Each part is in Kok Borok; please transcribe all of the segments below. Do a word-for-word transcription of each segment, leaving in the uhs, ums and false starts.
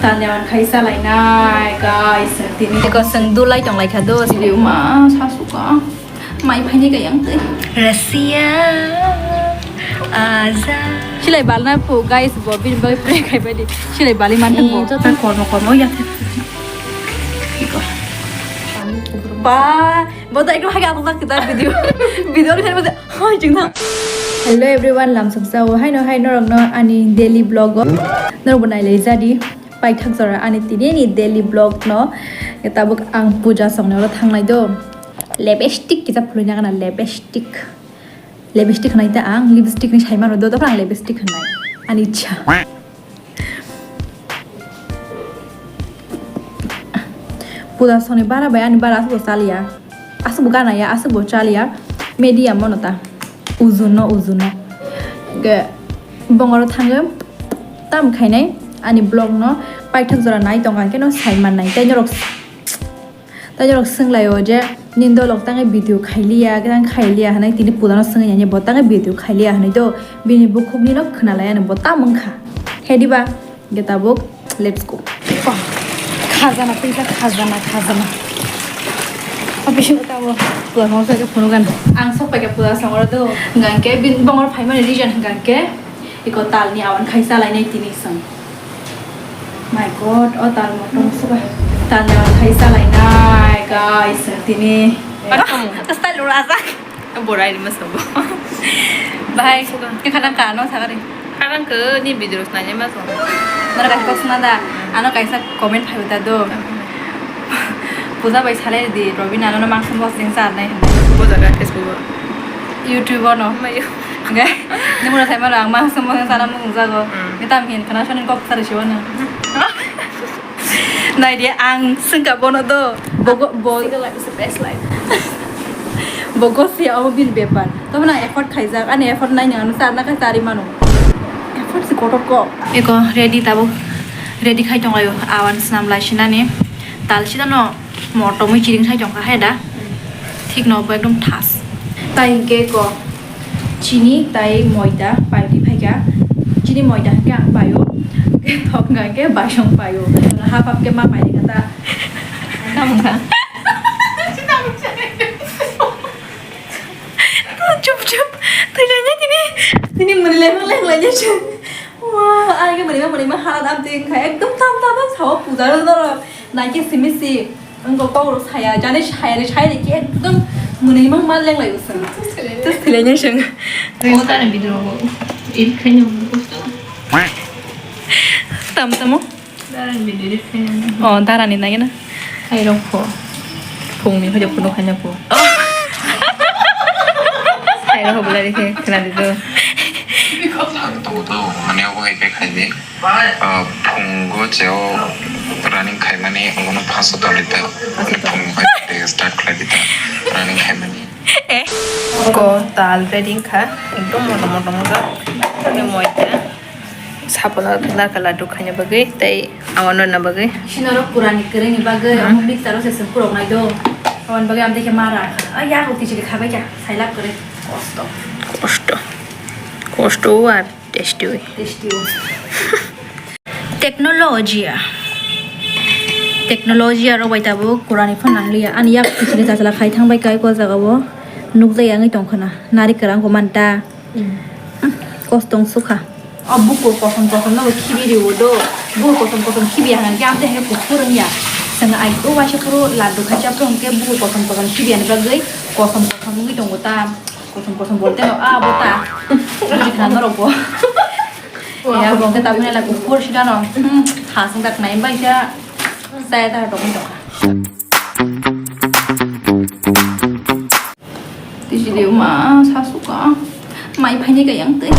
Talni awan khai salainai, guys, tini. Eko seng dulai tong lai kha do. Siri uma, sasuka. Mai phaini kayang tei. Russia. Aza. Silai balna phu, guys, bo bini bai pray khai bai di. Silai bali man bo. Jota kormo kormo ya. Ba, bo to ekdom hage atok tak kita video. Video ni khaini. Hoi, chwng thang. Hello everyone, lamsok sao. Haino hai norokno ani daily vlog o. Norok bo nailai jadi. Paithak jora ani tini ni daily vlog no. Tabuk ang puja song ni oro thangnai do. Lipstick kisa phulwi nagana, lipstick. Lipstick hwnai ta ang, lipstick ni sai mano do, tokra ang lipstick hwnai. Ani ichha. Puja song ni bara bai ani bara aswk bo chaliya. Aswk bo gana ya, aswk bo chaliya. Medium mono ta. Ujun no, ujun no. Ge bongoro thango. Tam khainai ani vlog no paithak jora nai tong kha khe no sai mannai. Tei norok, tei norok swnglaio je nini dolok tangwi video khailiya, tang khailiya hwnwi tini pudano swngwi nai bo tangwi video khailiya hwnwi do bini bukhukni no khwnalai ano bo tam wngkha. He diba? Ge tabuk, let's go. Khajana, tei kha khajana, khajana. O bisingo tabuk. Puda songor khe phunukgana. Ang sok paikha puda songor do. Hwnkha khe bini bongor phaimani reason hwnkha khe iko talni awan khai chalainai tini chwng. My God, o tal motom suka. Talni awan khai chalainai, guys, tini. Style ura jak. Borai ni masa bo. Bahai, khe khana ka no sakari. Khana khe ni video nanya masa. Nara kok sna da. Ano kaisa comment phai uta do. Puja bai salai di, Robin ano mangsa mosling sa nai. Puja ga Facebook. YouTube no. Mayo. Ga. Ni mura sai mara ang mangsa mosling sa na mung jago. Ni tam hin khana shon kok sar shiwa na. Nai di ang sengka bono do. Bogo bo. Single life is the best life. Bogo se amo bil bepar. Tobo na effort khaijak, ani effort nai nang ano charna kha chari mano. Effort se kotor ko. Eko ready tabuk. Ready khai tong ayo. Awan snam lai sinani. Tal sida no motomwi chiring sai tong kha hai da. Thik no bo ekdom thas. Tai hwnkhe ko chini tai moida paidi phaikha. Chini moida hwnkhe ang paio. Thok hwnkha hwnkhe baisong paio. Hap hap khe ma paidi kha ta. Tamo kha. Chup chup. Twi lai nai tini. Tini mani lai mang lai lai nai chwng. Wah, ang khe mani mang mani mang hala dam twi wngkha. Ekdom tam tam sao puja ro doro. Nai khe simi si. Ang kok kok saya, jani saya, saya ni ki ekdom muni mang mal leng lai usang. Terus thilai ni seng. Terus kan video ko edit khaina mo kosto. Tam tamo? Darani video edit khaina. Oh, darani nai na. Hai rok ko. Phung ni hoja puno khaina ko. Hai rok ko belai khe khna di do. Ang tong to, mane obo hai khe khai di. Ah, phungo cheo running khaimani, obono paso tolita. Phungo hai start khlailita, running khaimani. Ko tal ready kha, ekdom motom motom wngkha. Ani moita. Sapono narkal laddu khaina bagwi, tei awan rwna bagwi. Sinorok purani kwrwini bagwi, hmm, omo mixer-o se swk puroknai do. Aboni bagwi amtwi khe mara. Ah, yago kichiri khabai kha, sailap kwrwi. Kosto. Kosto. Kosto ar. Tasty oi. Tasty oi. Technology. Technology aro bai tabuk kurani phone nangliya. Ani yak kichini chachala khai thang bai kai ko jaga o. Nukjai yang tong khana. Nari kwrang ko manta. Hmm. Kostong sukha. O bukur kosom kosom no khibi riwo do. Bukur kosom kosom khibi hang ke amte he kukur ya. Sanga ai o waisa puro laddu khacha puro ke bukur kosom kosom khibi ani bagwi kosom kosom ngi tongo ta. Kosom kosom bolte no, ah, bota. Buji khna norok bo. Ya, bo ke tabuk nela kukur sida no. Hmm, ha sung dak nai bai ja. Saya ta dong dong. Tiji de ma, sa suka. Mai phaini ga yang tei.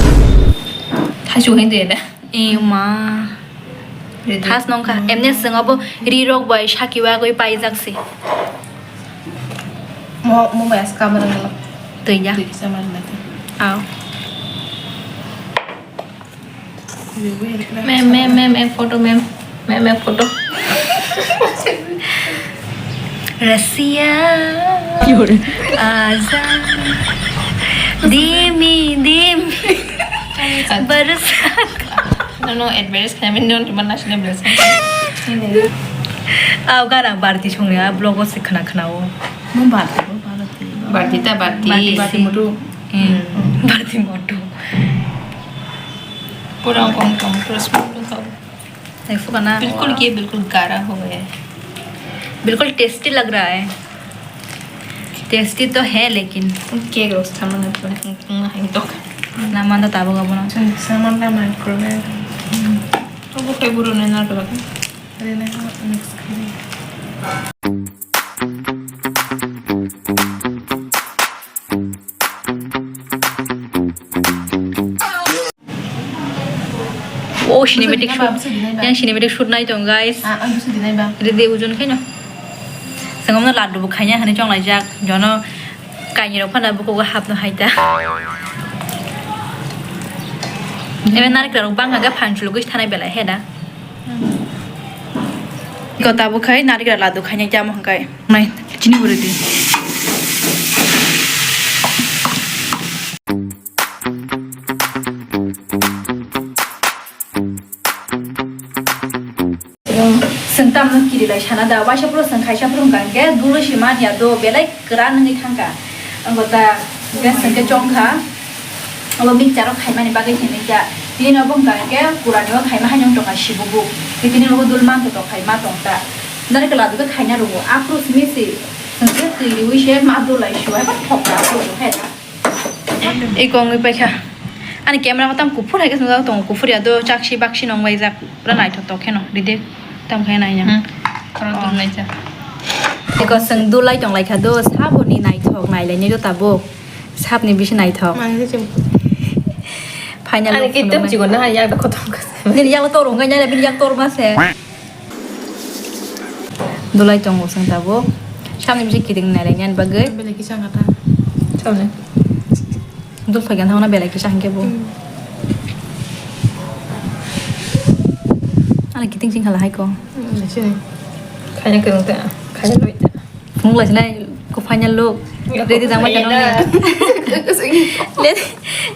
Thasu hin de da. E ma. Thas nongkha. Emne swngo bo ri rok bai saki wagwi paijak se. Mo, mo bai aska barang lo. Twi ya. Twi kisa mar na. Aw. Mem, mem, mem, ek photo, mem. Mem, ek photo. Russia. Aza. Dimi, dimi. Barsat. Nono advertise khlaimani, nono tuma naisina blessing. Aw, gana barti songni a vlog o se khna khna o. Mo barti, mo barti. Barti ta barti. Barti, barti mutu. Hmm. Barti mutu. Pura kong kong, pura smooth kong. Next bana. बिल्कुल ये बिल्कुल गाढ़ा हो गया है। बिल्कुल tasty लग रहा है। Tasty तो है लेकिन। Cake roast था मैंने तो, नहीं तो। Na manda tabo ga bono. Saman na microwave. Abo khe buru na na to. Are na mix kare. Oh, cinematic shoot. Yang cinematic shoot nai tong, guys. Ah, ang gusto din ba? Ready ujon khaino. Sangam na laddu bo khanya hani chong lai jak. Jono kaini rok phana buko ga hap no hai ta. Ebe nari kra rok bang aga phan chulu gis thanai belai he da. Ko tabo khai nari kra laddu khanya jamo hangkai. Nai chini buri di. Chwng tamno kirilai sana da, waisa phuru chwng khaisa phuru hwnkha hwnkhe duloi se man ya do, belai kwran wngwi thangkha. Wngkha ta, hwnkhe chwng khe chongkha, abo mixture o khaimani bagwi hinwi kha. Bini ulo bo hwnkha hwnkhe kurani o khaima haino wng tongkha sibugu. Tei bini ulo bo dul manthotok khai ma tong ta. Nari kwladu khe khaina rwo, aphuru simi se chwng khe twi riwi se ma dulai su, haiba thokra aphuru khe. Iko wngwi paikha. Ani camera ma tamo kuphur hai khe chwngjak tongo, kuphur ya do chakchi bakchi nong bai jak. Pura naithok tok kheno, ride. Tamo khe nai yang. Hmm. Khorang Oh. Turnai cha. Iko chwng dulai tong lai kha do, saboni naithok nai lai ni do tabuk. Sabni bisi naithok. Mani se chwng. Final Ani look ke phunuk tam nai. Chigo na ya khotom ka. Nini yang tor wngkha, nini yang tor ma se. Dulai tongo chwng tabuk. Samni bisi kiting nai lai nani bagwi. Belai kisa kata. Samni. Dul phai gan thangna belai kisa hwnkhe bo. Hmm. Ani kiting sing khala hai ko. Hmm, sini. Khaina kwrwng ta, khaina loi ta. Phunuk lai sinai ko final look. Ready jangma kano ni. Ready,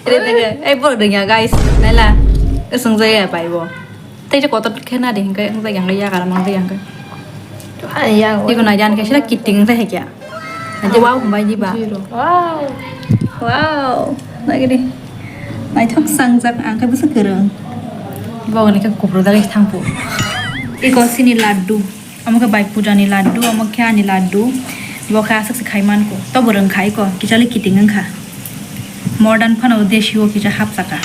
ready ga. Ai borok dengya guys. Naila. Usung jaya pai bo. Tei je kotor khe na de hingke, wng jai yang ya kara mang jai yang ke. Ai, ya, Tiko na jan ke sila kiting jai kya. Ante wow, bai di ba. Zero. Wow. Wow. Lagi di. Naithok sangjak ang ke bwswk kwrwng. Bo ni ke kupro dagi thangpo. Iko sini laddu. Amo khe bai puja ni laddu, amo khe ani laddu. Bo khe aswk se khai man ko. Tobo rwng khai ko, kichali kiting wng kha. Modern phano desi o kisa hap saka.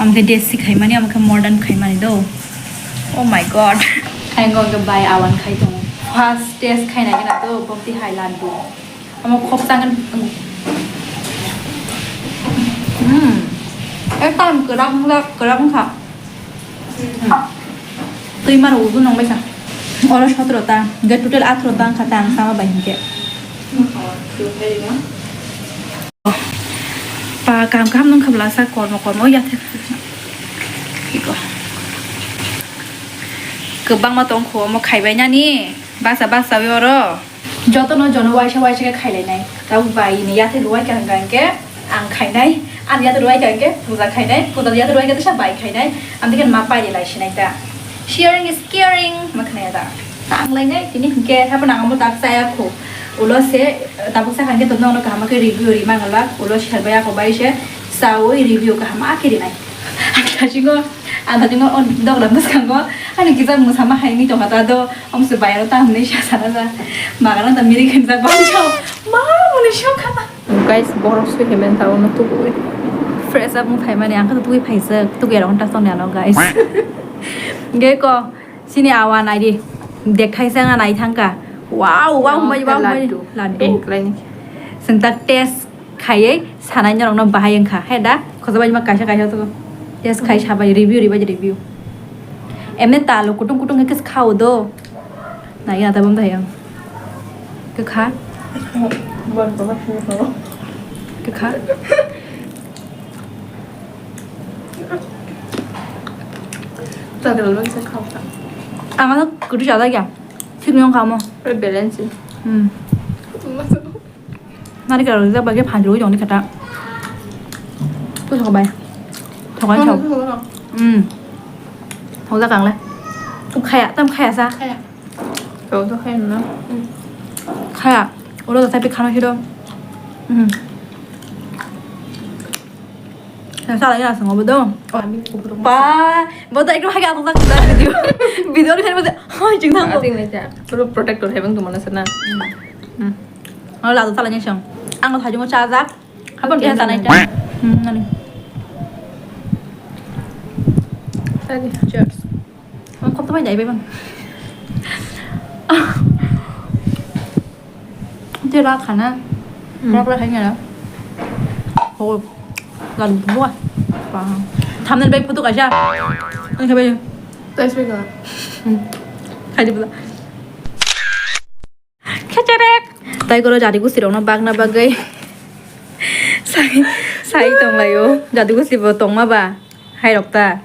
Amo khe desi khai mani, amo khe modern khai mani do. Oh my God. Ayang go khe bai awan khai tongo. First taste khai nai gana do, bokti hai laddu. Amo khopsa wng. Hmm. Ekdom kwrak wngla, kwrak wngkha. Hmm. Twi maro udu nong baisa. Oro sotro ta, ge total atro ta wngkha ta ang sama bai hinkhe. Pa kaham kaham nung khabla sa kormo kormo ya the. Iko. Kwbangma tongkho omo khaibai nani. Basa basa wi oro. Jotono jono waisa waisa khe khailainai. Tabuk bai ni yathai luwai kaham kaham khe ang khainai. Ang yathai luwai kaham khe puja khainai. Puja yathai luwai khe tesa bai khainai. Ang dikhe ma pairi lai sinai ta. Sharing is caring. Ma khnaya da. Tang lainai tini hinkhe hapo nang amo tak chaya khu. Ulo se tabuk sa khan khe to nono kaham khe review ri mangalak. Ulo se bai ako bai se sawi review kaham khe rinai. Ang thasingo, ang thasingo on dogla bwskango. Ani kisa mwsama hai ni tongkha ta do. Omse bayaro ta hwnwi sa sana sa. Magana ta miri khensa bangso. Ma muni shokha. Guys, borok sui hemen ta ono tubui. Fresh up mung phaimani ang khe tubui phaisa. Tubui rok ta song ano guys. Ge ko sini awa nai di. Dek thaisa nga nai thangka. Wow, wow, Wow, mai, wow, mai. Laddu. Laddu. Engklai ni. Sengta test khaiwi sanai norokno bahai wngkha. He da? Khojabai ma kaisa kaisa to. Test khai sabai review ribai review. Emne talo kutung kutung khe khao do. Nai ya tabam dai ang. Khe kha. Khe kha. Ang ano kutu chada kya? Thik nong kamo. Balance. Hmm. Nari karo rijak bai khe phan rwi tong di khe ta. Tu thok bai. Thok bai thok. Hmm. Hojak ang le. Khaya, tam khaya sa. Khaya. Kau to khaya na. Khaya. Ulo ta tapi khana hiro. Hmm. Yang salah ya sama bedo. Ba, bodo ekdom hagi aku tak video. Video ni kan bodo. Hai jing nang. Asing ni ja. Perlu protector hebang tu mana sana. Hmm. Ang la tu salah nyesang. Ang thajung chajak. Apa dia sana itu? Hmm, nani. Tadi. Cheers. Ang kok tu banyak ibe bang. Dia lah kana. Hmm. Rak rak hanya lah. Oh, lan buah. Thumbnail baik foto kaisa. Ini kabe. Thanks, Mika. Hmm. Kaji pula. Khecherek. Tai koro jadi gusti rokno bagna bagwi. Sai, sai tong laio. Jadi gusti bo tongma ba. Hai rok ta.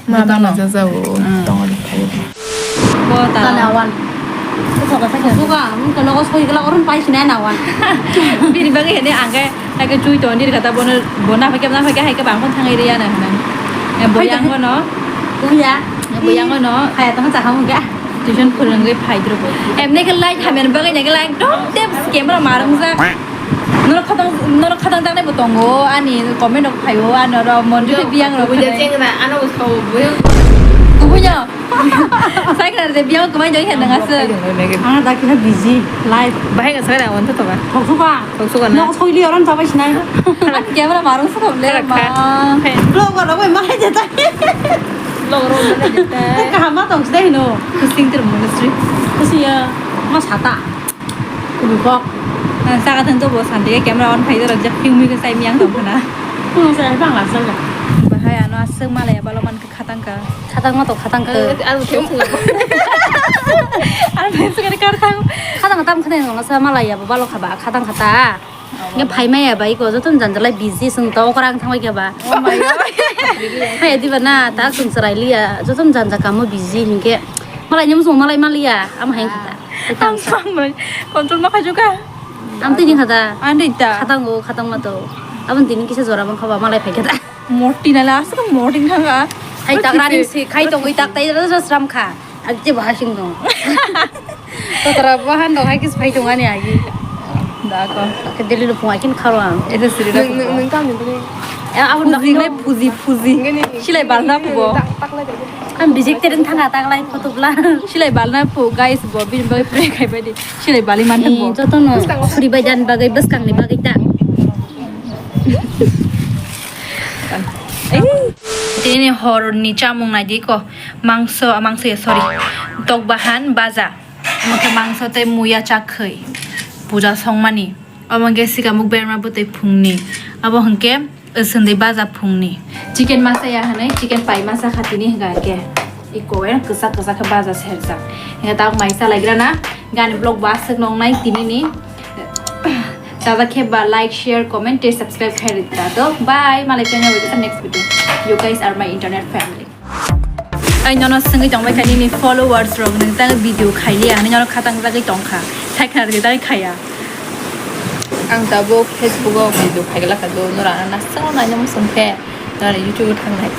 Ma tang na jaja o. Hmm. Tong ani khai. Bo ta. Tane awan. Buka, mungkin logo soi gela orang pai sini awan. Bini bagwi hene angke, angke chui ton dir kata bono, bona pakai, bona pakai, hai ke bangkon thangai dia na hana. Eh, boyang bono. Kuya. Eh, boyang bono. Hai tong sa hamu ga. Tuition phwrwngwi phaidrw bo. Emne khe light hamya bagwi nai khe light dom tep camera marwngjak. Norok khatang, norok khatang tangnai bo tongo, ani comment rok phaio, ani oro monjui khe biyang rok. Buja khe. Cheng na, ano bo sao, buya. Kubunya. Sai khna de biyang kwmai joi khe nang aswk. Ano da khe busy life. Bahai ga sai na on to ba. Thoksuka. Thoksuka na. Nok soili oron sabai sinai. Camera marung sa thok le ma. Vlog oro bai ma hai jeta. Vlog oro bai ma hai jeta. Kaham ma tong sidai no. Kusing ter mo sri. Kusiya. Ma sata. Kubukok. Saka thang to bo sante camera on phai jora jak film mi sai mi ang tong khana. Kuno sai bang la sala. Bahai ano aswk malaya balo man. Khatang ka. Khatang ma to khatang ka. Ang, ang khe wngkha. Ang khe wngkha khatang. Khatang tam khatang no sa malaya bo balo khaba khatang khata. Nge phai maya bai ko jotom janjalai busy sung to okra ang thangbai khe ba. Oh my God. Hai diba na ta sung sarai liya jotom janja kamo busy hinke. Malai nyam sung malai maliya am hai khata. Ang sung control ma khajuka. Am tini khata. Ang tini ta. Khatang go khatang ma to. Abon tini kisa jora bang khaba malai phai khata. Morti nala aswk morti thanga. Hai tak rani si khai tongwi tak tai rw sram kha. Ag je bahasing dong. To tara bahan dong hai kis phai tong ani agi. Da ko. Ke deli lo phung akin kharo ang. Ede siri da. Nung nung kam ni. Ya aku nak ngai puji puji. Silai balna phubo. Ang bijik tereng thanga tak lai photo bla. Silai balna phu guys bo bin bai pray khai bai di. Silai bali man bo. Joto no suri bai dan bagai bwskang ni bagai ta. Tini horni chamung naidi ko mangso, mangso ya, sorry, tok bahan baja, omo khe mangso tei muya chakhwi puja songmani, omo khe sikamuk berma bwtwi phungni, abo hwnkhe swndwi baja phungni, chicken masa ya hwnwi chicken pai masa khatini hwnkha khe. Iko, eh, kwchak kwchak khe baja serjak. Hingke tabuk mai chalaigrana, gani vlog bo aswk nongnai tinini. Chajak khe ba like, share, comment tei subscribe khai rwdi ta do. Bye, malai phai nai next video. You guys are my internet family. Ai nono swngwi tongbai kha nini followers rok nwng tang video khailiya hinwi nono khatang jagwi tongkha. Sai khna rwdi tang khaya. Ang tabuk Facebook o video khaiglakha do, norok ano naswk naina muchung khe norok YouTube o thangnai.